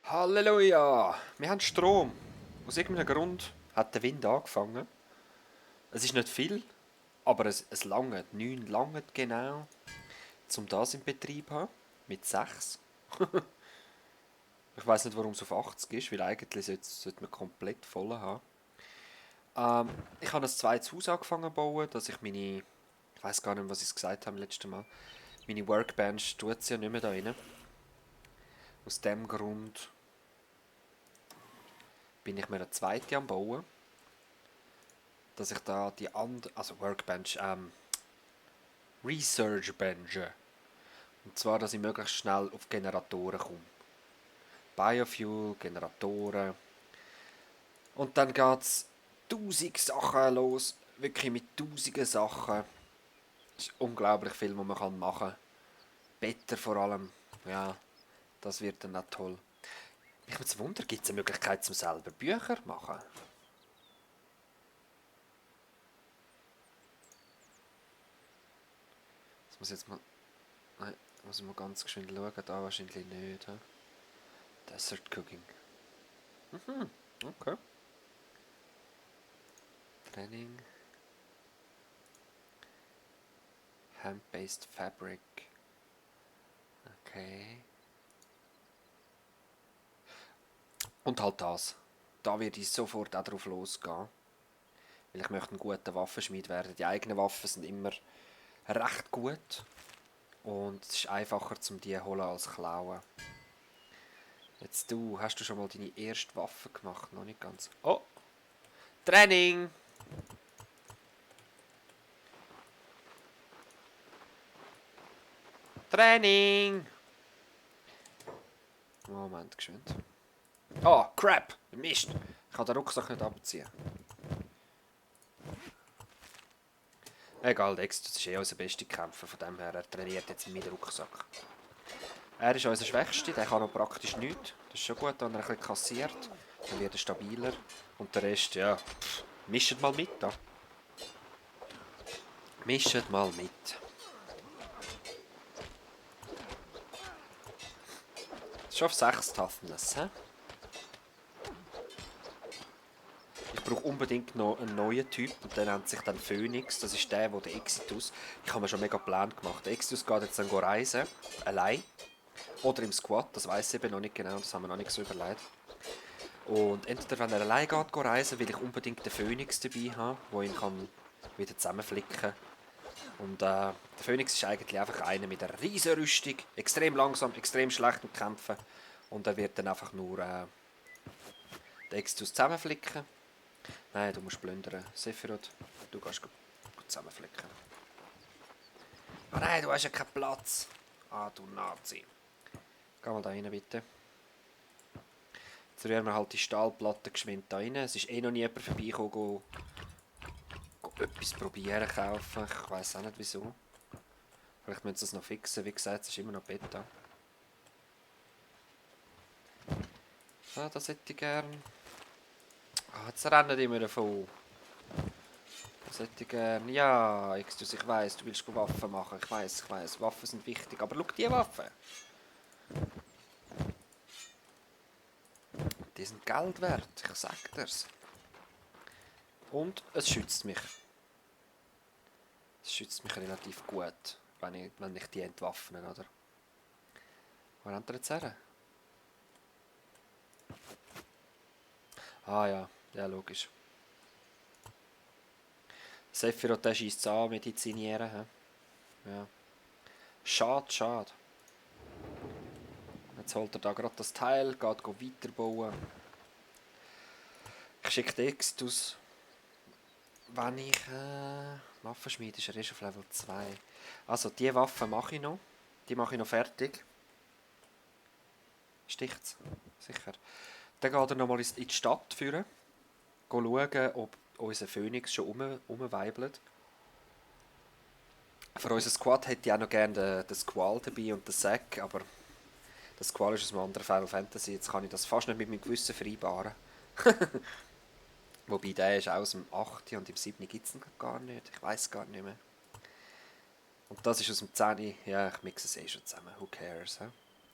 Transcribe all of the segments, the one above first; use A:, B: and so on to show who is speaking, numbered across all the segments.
A: Halleluja! Wir haben Strom. Aus irgendeinem Grund hat der Wind angefangen. Es ist nicht viel, aber es langt. 9 langt genau, um das in Betrieb zu haben. Mit 6. Ich weiß nicht, warum es auf 80 ist, weil eigentlich sollte man komplett voll haben. Ich habe ein zweites Haus angefangen zu bauen, dass ich meine... Ich weiß gar nicht mehr, was ich gesagt habe letztes Mal. Meine Workbench tut sie ja nicht mehr da rein. Aus dem Grund bin ich mir eine zweite am bauen. Dass ich da die andere... Also Workbench, Research Bench. Und zwar, dass ich möglichst schnell auf Generatoren komme. Biofuel, Generatoren. Und dann geht es 1000 Sachen los. Wirklich mit tausenden Sachen. Es ist unglaublich viel, was man machen kann. Better vor allem. Ja, das wird dann auch toll. Ich würde mich wundern, gibt es eine Möglichkeit, zum selber Bücher zu machen? Das muss ich jetzt mal... Nein, muss ich mal ganz geschwind schauen. Da wahrscheinlich nicht. He? Desert Cooking. Mhm, okay. Training. Hemp-based fabric. Okay. Und halt das. Da werde ich sofort auch drauf losgehen. Weil ich möchte ein guter Waffenschmied werden. Die eigenen Waffen sind immer recht gut. Und es ist einfacher zum die holen als klauen. Jetzt du, hast du schon mal deine erste Waffe gemacht? Noch nicht ganz. Oh! Training! Training! Moment, geschwind. Oh, crap! Mist! Ich kann den Rucksack nicht abziehen. Egal, Dex, das ist eh unser bester Kämpfer, von dem her, er trainiert jetzt mit dem Rucksack. Er ist unser Schwächste, der kann noch praktisch nichts. Das ist schon gut, wenn er ein bisschen kassiert. Dann wird er stabiler. Und der Rest, ja, mischt mal mit da. Mischt mal mit. Das ist auf 6 Toughness, hä? Ich brauche unbedingt noch einen neuen Typ und der nennt sich dann Phoenix. Das ist der Exitus... Ich habe mir schon mega Plan gemacht. Der Exitus geht jetzt dann reisen, allein. Oder im Squad, das weiß ich eben noch nicht genau, das haben wir noch nicht so überlegt. Und entweder wenn er allein geht reisen, will ich unbedingt den Phoenix dabei haben, der ihn kann wieder zusammenflicken kann. Und der Phoenix ist eigentlich einfach einer mit einer riesen Rüstung, extrem langsam, extrem schlecht im Kämpfen. Und er wird dann einfach nur den Exitus zusammenflicken. Nein, du musst plündern. Sephiroth, du kannst gut zusammenflicken. Ah nein, du hast ja keinen Platz. Ah, du Nazi. Geh mal da rein, bitte. Jetzt rühren wir halt die Stahlplatte geschwind da rein. Es ist eh noch nie jemand vorbeigekommen, go etwas probieren kaufen. Ich weiss auch nicht wieso. Vielleicht müssen sie es noch fixen. Wie gesagt, es ist immer noch Beta. Ah, das hätte ich gern. Ah, jetzt rennen die mir davon. Das hätte ich gern. Ja, Extus, ich weiss, du willst Waffen machen. Ich weiss. Waffen sind wichtig. Aber schau die Waffen. Die sind Geld wert, ich sag dir's. Und es schützt mich. Es schützt mich relativ gut, wenn ich die entwaffne, oder? Wo rennt er jetzt her? Ah ja, ja logisch. Sephiroth, der scheisst an, medizinieren. He? Ja. Schade, schade. Jetzt holt er da gerade das Teil, geht weiterbauen. Ich schicke den Extus. Wenn ich... Waffenschmied ist er erst auf Level 2. Also, die Waffe mache ich noch. Die mache ich noch fertig. Sticht's? Sicher. Dann geht er nochmal in die Stadt führen. Schauen, ob unser Phoenix schon rumweibelt. Für unseren Squad hätte ich auch noch gerne den Squall dabei und den Zack, aber der Squall ist aus einem anderen Final Fantasy. Jetzt kann ich das fast nicht mit meinem Gewissen vereinbaren. Wobei der ist auch aus dem 8. und im 7. gibt es ihn gar nicht. Ich weiß gar nicht mehr. Und das ist aus dem 10. Ja, ich mixe es eh schon zusammen. Who cares, he?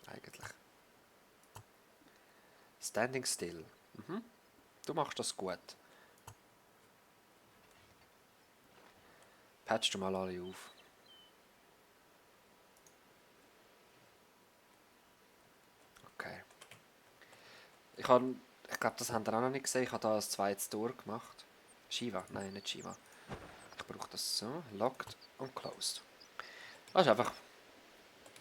A: Eigentlich. Standing still. Du machst das gut. Patch du mal alle auf. Okay. Ich glaube, das habt ihr auch noch nicht gesehen. Ich habe da ein zweites Tor gemacht. Shiva? Nein, nicht Shiva. Ich brauche das so. Locked und closed. Das ist einfach,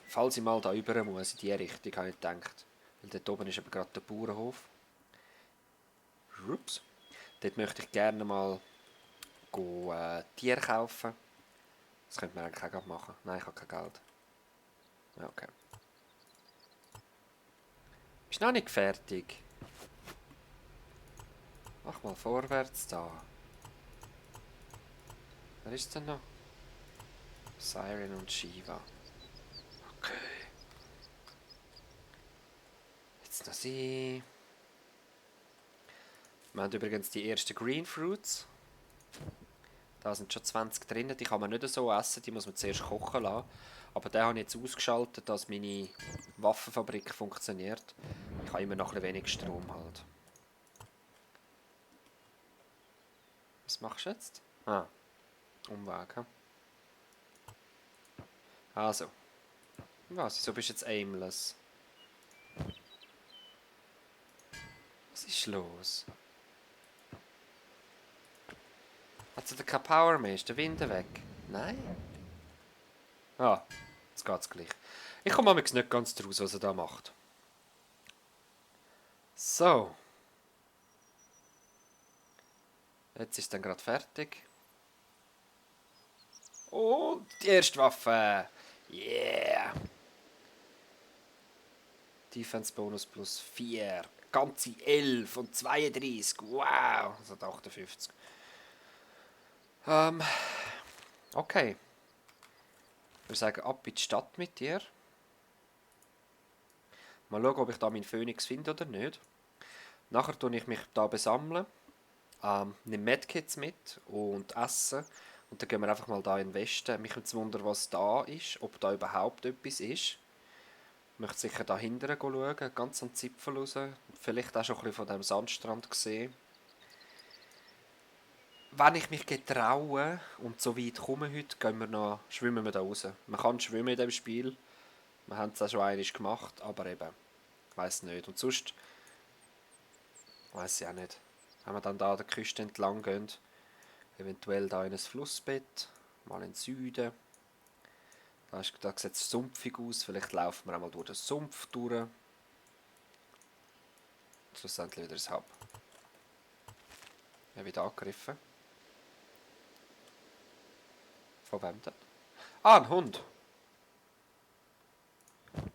A: falls ich mal da rüber muss, in die Richtung, habe ich gedacht. Weil dort oben ist aber gerade der Bauernhof. Ups. Dort möchte ich gerne mal Tiere kaufen. Das könnte man eigentlich auch gerade machen. Nein, ich habe kein Geld. Ja, okay. Ist noch nicht fertig. Mach mal vorwärts da. Wer ist denn noch? Siren und Shiva. Okay. Jetzt noch sie. Wir haben übrigens die ersten Green Fruits. Da sind schon 20 drin. Die kann man nicht so essen, die muss man zuerst kochen lassen. Aber den habe ich jetzt ausgeschaltet, dass meine Waffenfabrik funktioniert. Ich habe immer noch ein wenig Strom halt. Was machst du jetzt? Ah, Umweg. He? Also. Was? Wieso bist du jetzt aimless? Was ist los? Hat sie kein Power mehr? Ist der Wind weg? Nein? Ah, jetzt geht's gleich. Ich komme manchmal nicht ganz draus, was er da macht. So. Jetzt ist dann gerade fertig. Und die erste Waffe. Yeah. Defense Bonus plus 4. Ganze 11 und 32. Wow. Das hat 58. Okay. Ich würde sagen, ab in die Stadt mit dir. Mal schauen, ob ich da meinen Phönix finde oder nicht. Nachher tue ich mich da besammeln. Nehme Medkits mit und Essen. Und dann gehen wir einfach mal da in den Westen. Mich würde wundern, was da ist. Ob da überhaupt etwas ist. Ich möchte sicher da hinten schauen. Ganz am Zipfel raus. Vielleicht auch schon ein bisschen von diesem Sandstrand gesehen. Wenn ich mich getraue und so weit komme heute, schwimmen wir da raus. Man kann schwimmen in diesem Spiel. Wir haben es auch schon einmal gemacht, aber eben, ich weiss nicht. Und sonst, weiss ich auch nicht. Wenn wir dann da an der Küste entlang gehen, eventuell da in ein Flussbett, mal in den Süden. Da sieht es sumpfig aus, vielleicht laufen wir einmal durch den Sumpf durch. Schlussendlich wieder das Hub. Er wird angegriffen. Von wem denn? Ah, ein Hund!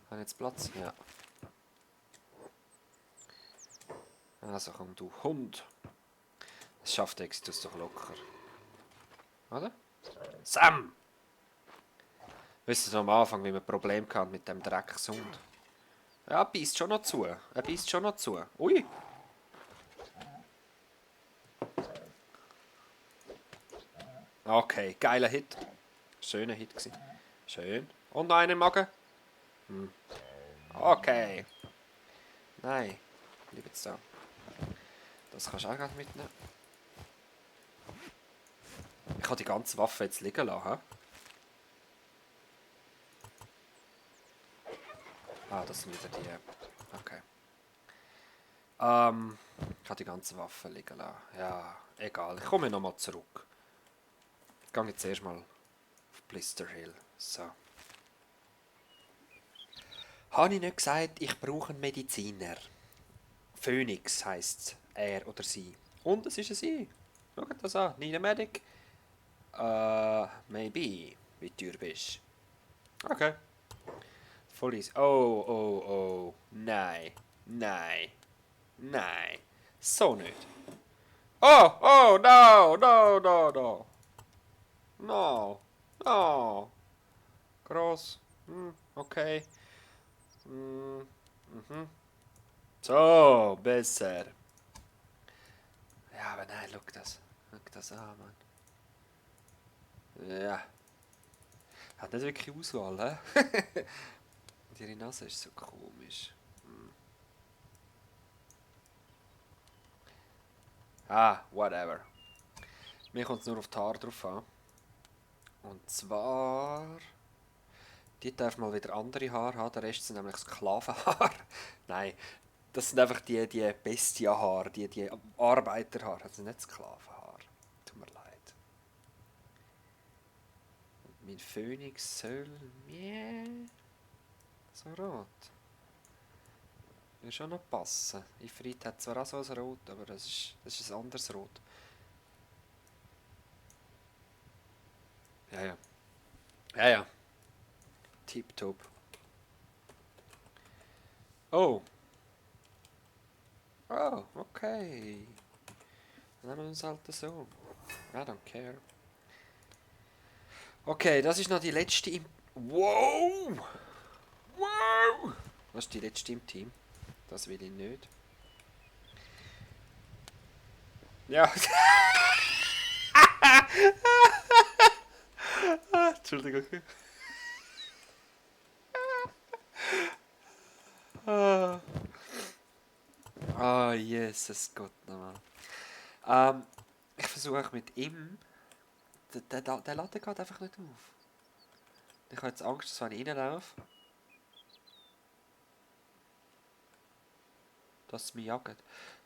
A: Haben jetzt Platz? Ja. Also komm du Hund. Das schafft Exitus doch locker. Oder? Sam! Wisst ihr noch am Anfang, wie wir Probleme hatten mit dem Dreckshund? Ja, er beißt schon noch zu. Er beißt schon noch zu. Ui! Okay, geiler Hit. Schöner Hit gewesen. Schön. Und noch einen im Magen. Okay. Nein. Bleib jetzt da. Das kannst du auch gerade mitnehmen. Ich kann die ganze Waffe jetzt liegen lassen. He? Ah, das sind wieder die. Okay. Ich kann die ganze Waffe liegen lassen. Ja, egal. Ich komme nochmal zurück. Ich gehe jetzt erstmal auf Blister Hill. So. Habe ich nicht gesagt, ich brauche einen Mediziner? Phoenix heisst er oder sie. Und es ist ein sie. Schaut das an. Need a medic? Maybe. Wie teuer bist du? Okay. Voll easy. Oh, oh, oh. Nein. Nein. Nein. So nicht. Oh, oh, no, no, no, no. No. No. Gross. Okay. So, besser. Ja, aber nein, schau das. Schau das an, Mann. Ja. Hat nicht wirklich Auswahl, hä? Und ihre Nase ist so komisch. Ah, whatever. Mir kommt es nur auf die Haare drauf an. Und zwar... Die darf mal wieder andere Haare haben, der Rest sind nämlich Sklavenhaare. Nein, das sind einfach die Bestienhaare, die Arbeiterhaare, das sind nicht Sklavenhaare. Tut mir leid. Mein Phönix soll... Yeah, so rot. Würde schon noch passen. Ifrit hat zwar auch so ein Rot, aber das ist ein anderes Rot. Ja, ja. Ja, ja. Tipptopp. Oh. Oh, okay. Dann nehmen wir uns halt so. I don't care. Okay, das ist noch die letzte im... Wow! Wow! Was ist die letzte im Team? Das will ich nicht. Ja. Entschuldigung. Ah, Jesus Gott nochmal. Ich versuche mit ihm... Der Latte geht einfach nicht auf. Ich habe jetzt Angst, dass wenn ich reinlaufe, dass es mich jagt.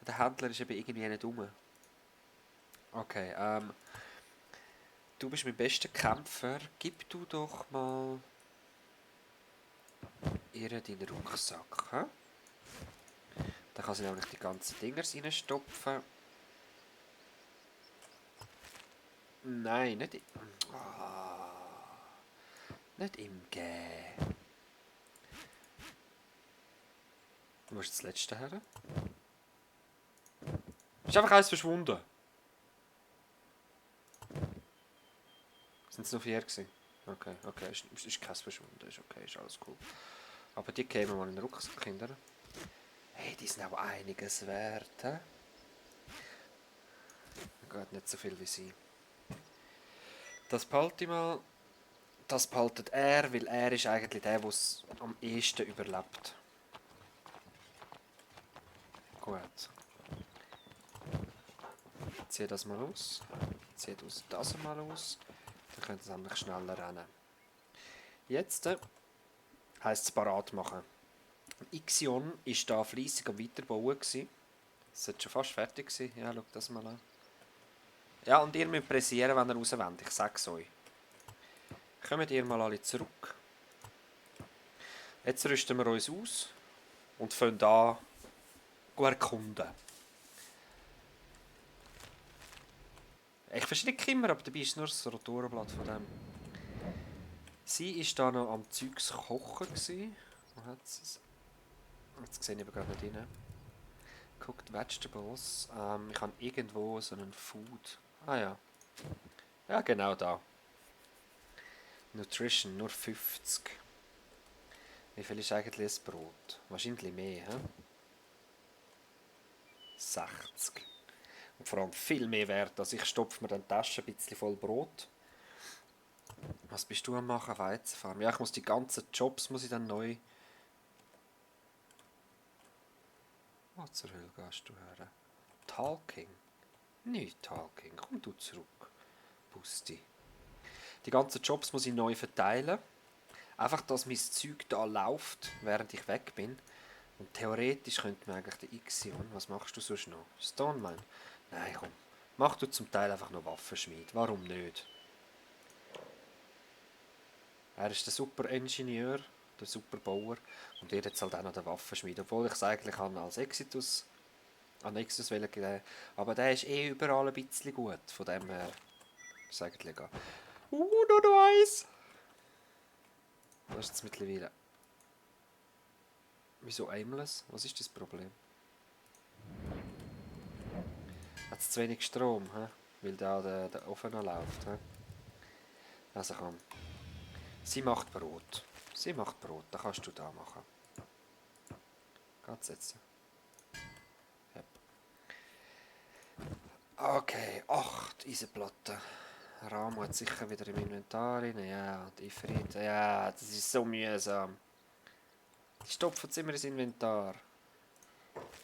A: Der Händler ist eben irgendwie nicht rum. Okay, du bist mein bester Kämpfer. Gib du doch mal ihr deinen Rucksack. He? Da kann sie nämlich die ganzen Dinger reinstopfen. Nein, nicht im... nicht im Gehen. Du musst das letzte her. Ist einfach eins verschwunden. Sind es noch 4 gewesen? Okay, okay, ist keins verschwunden. Ist okay, ist alles cool. Aber die kämen mal in den Rucksack, Kinder. Hey, die sind auch einiges wert, he? Geht nicht so viel wie sie. Das behalte ich mal. Das behaltet er, weil er ist eigentlich der, der es am ehesten überlebt. Gut. Zieh das mal aus. Zieh das mal aus. Dann könnt ihr nämlich schneller rennen. Jetzt heisst es parat machen. Ixion war da fleissig am Weiterbauen. Es sollte schon fast fertig sein. Ja, schau das mal an. Ja, und ihr müsst pressieren, wenn ihr raus wollt. Ich sag's euch. Kommt ihr mal alle zurück. Jetzt rüsten wir uns aus und fangen an zu erkunden. Ich verschrecke immer, aber dabei ist nur das Rotorenblatt von dem. Sie war da noch am Zeugs kochen. Wo hat sie es? Jetzt sehe ich aber gar nicht rein. Guckt Vegetables. Ich habe irgendwo so einen Food. Ah ja. Ja, genau da. Nutrition, nur 50. Wie viel ist eigentlich ein Brot? Wahrscheinlich mehr, hä? 60. Und vor allem viel mehr wert. Also ich stopfe mir dann die Tasche ein bisschen voll Brot. Was bist du am machen? Weizenfarm? Ja, ich muss die ganzen Jobs muss ich dann neu... Wo zur Hölle gehst du her? Talking? Nicht Talking. Komm du zurück. Busti. Die ganzen Jobs muss ich neu verteilen. Einfach, dass mein Zeug da läuft, während ich weg bin. Und theoretisch könnte man eigentlich den Ixion... Was machst du sonst noch? Stoneman? Nein, komm. Mach du zum Teil einfach noch Waffenschmied. Warum nicht? Er ist der super Ingenieur, der super Bauer. Und ihr jetzt halt auch noch den Waffenschmied. Obwohl ich es eigentlich als Exitus... An Exitus geben. Aber der ist eh überall ein bisschen gut. Von dem her... ist eigentlich egal. Noch eins! Was ist jetzt mittlerweile? Wieso aimless? Was ist das Problem? Hat es zu wenig Strom, he? Weil da der Ofen noch läuft. He? Also komm. Sie macht Brot. Sie macht Brot, das kannst du da machen. Geht's jetzt? Yep. Okay, 8 Eisenplatten. Raum hat sicher wieder im Inventar rein. Ja, die Ifrit. Ja, das ist so mühsam. Die stopfen immer ins Inventar.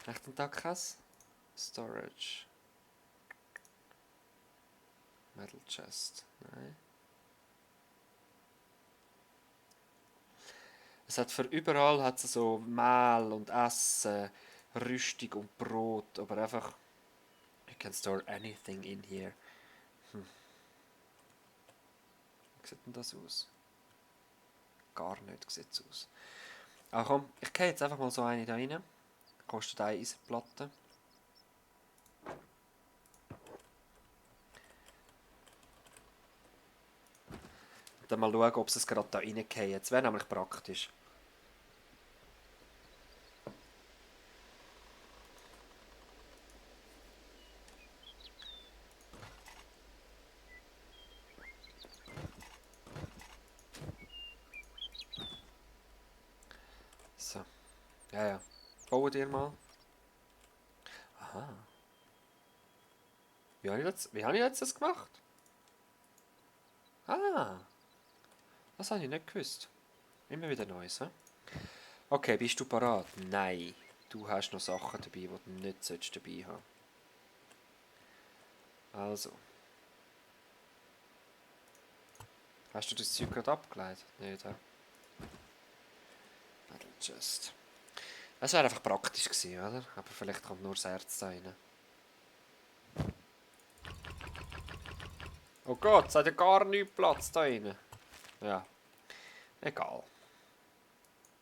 A: Echt ein Takas? Storage. Metal Chest. Nein. Es hat für überall hat's so Mehl und Essen, Rüstung und Brot, aber einfach you can store anything in here. Wie sieht denn das aus? Gar nicht sieht es aus. Ach komm, ich gehe jetzt einfach mal so eine da rein. Kostet eine Eisenplatte. Und dann mal schauen, ob es gerade da reingeht. Das wäre nämlich praktisch. So. Ja, ja. Bauen dir mal. Aha. Wie habe ich jetzt das gemacht? Ah. Das habe ich nicht gewusst. Immer wieder Neues, hä? Okay, bist du parat? Nein. Du hast noch Sachen dabei, die du nicht dabei haben solltest. Also. Hast du das Zeug gerade abgeleitet? Nicht, hä? Battle Chest. Das wäre einfach praktisch gewesen, oder? Aber vielleicht kommt nur das Herz da rein. Oh Gott, es hat ja gar nicht Platz da rein. Ja, egal.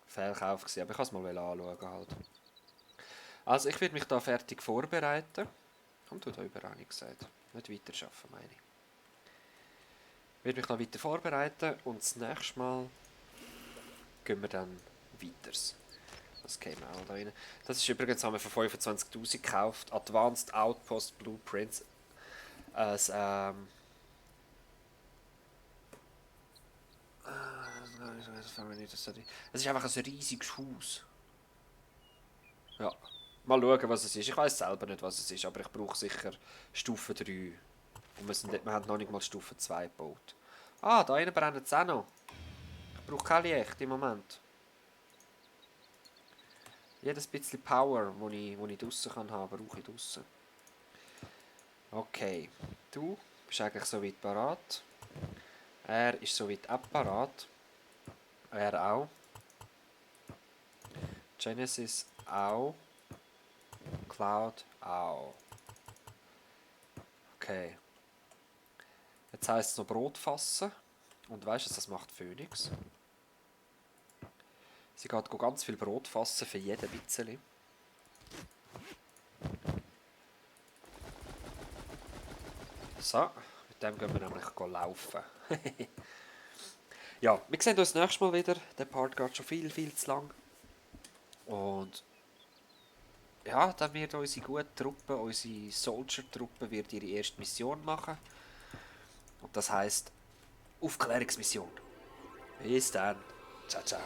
A: Fehlkauf gewesen, aber ich kann es mal anschauen halt. Also ich werde mich da fertig vorbereiten. Kommt du da überall nicht gesagt. Nicht weiterarbeiten, meine ich. Ich werde mich da weiter vorbereiten und das nächste Mal gehen wir dann weiter. Das käme auch da rein. Das ist übrigens, haben wir für 25'000 gekauft. Advanced Outpost Blueprints. Es, es ist einfach ein riesiges Haus. Ja. Mal schauen, was es ist. Ich weiß selber nicht, was es ist, aber ich brauche sicher Stufe 3. Und wir haben noch nicht mal Stufe 2 gebaut. Ah, da innen brennt es auch noch. Ich brauche keine Licht im Moment. Jedes bisschen Power, das ich draussen haben kann, brauche ich draussen. Okay. Du bist eigentlich soweit parat. Er ist soweit auch parat. Er auch. Genesis auch. Cloud auch. Okay. Jetzt heisst es noch Brot fassen. Und weißt du, das macht Phoenix? Sie geht ganz viel Brot fassen für jeden bisschen. So, mit dem gehen wir nämlich laufen. Ja, wir sehen uns nächstes Mal wieder. Der Part geht schon viel, viel zu lang. Und ja, dann wird unsere gute Truppe, unsere Soldier-Truppe, wird ihre erste Mission machen. Und das heisst Aufklärungsmission. Bis dann. Ciao, ciao.